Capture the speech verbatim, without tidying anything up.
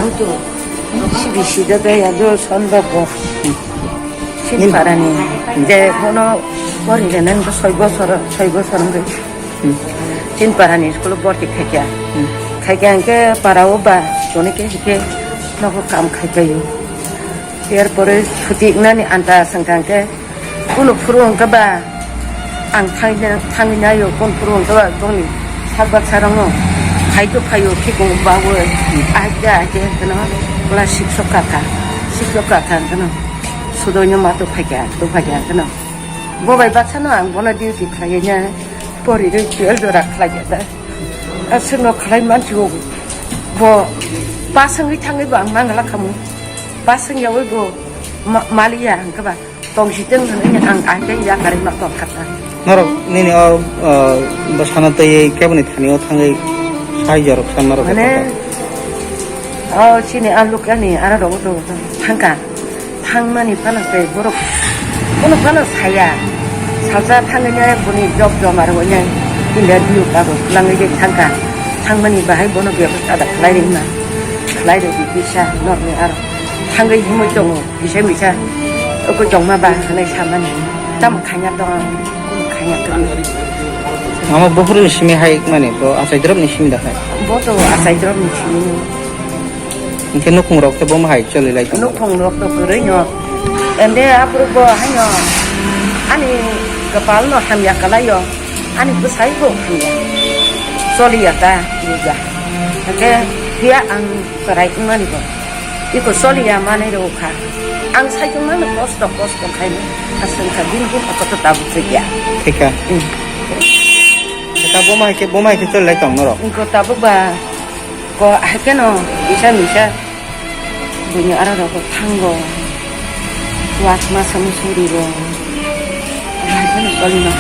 Butu, sibi sida da ya do son da bo. Chinparani, je bono pori rene soi bosor, soi bosor wngwi. Chinparani school borti khaikya. Khaikya hwnkhe para o ba, choni khe hwnkhe nogo kam khaikhayo. Erpore chuti wngnani anta swngkha hwnkhe, kunu phuru hwnkhe ba, ang thangwi na, thangwi naio, kunu phuru hwnkhe ba, bongni sak baksa rokno phaito phaio, khikung bawi, ahikhe ahikhe hwnkhe no class six o kakha, six o kakha hwnkhe no sudoino ma tongphaikha, tongphaikha hwnkhe no. Bo bai baksano ang bono duty khlaiwi na, pori rwi twelve jora khlaiya da. Aswkno khlai mansi o, bo pass wngwi thangwi bo ang mangala khamu, pass wngyawi bo ma-, maliya hwnkhe ba. Tongsi tong hwnwi ang ahikhe yakarwi ma tongkha ta. Norok nini o, o, bwsano twiwi keboni thani o thangwi sahajyo rwkha norok. Mane, o chini a local ni aro rogo to thangkha. Thangmani phano tei borok bono phano saya. Salsa thangwi nai boni job joma rwui nai. Interview kago langwi de thangkha. Thangmani bahai bono bebostha da khlai rima. Khlai rwdi kisa norni aro thangwi himwi tongo. Kisa misa, oko tongma ba hwnwi samani. Tamo khanya tong, khanya tong. Mama buphuruni simi hai mani, bo achai drop ni simi da hai. Bo to achai drop ni simi. Hwnkhe nukhung rok khe bo hai choli lai tong. Nukhung rok to kwrwi no. Ende aphuru bo haino ani kwpal no hamya kalai yo. Ani bwsai bo hamya. Choliya ta buja. Hwnkhe phiya ang chwrai wngmani bo. Iko choliya manwi rw kha. Ang saichung mano kosto kosto khaino. Aswng kha bini bumung koto tabuk thwiya. Thika. Hmm. Thika buma hai khe, buma hai khe choli lai tong norok. Iko tabuk ba ko hai kheno bisa misa. Buini aro rok thango. Wak masa musuri bo. Hai kheno choli ma.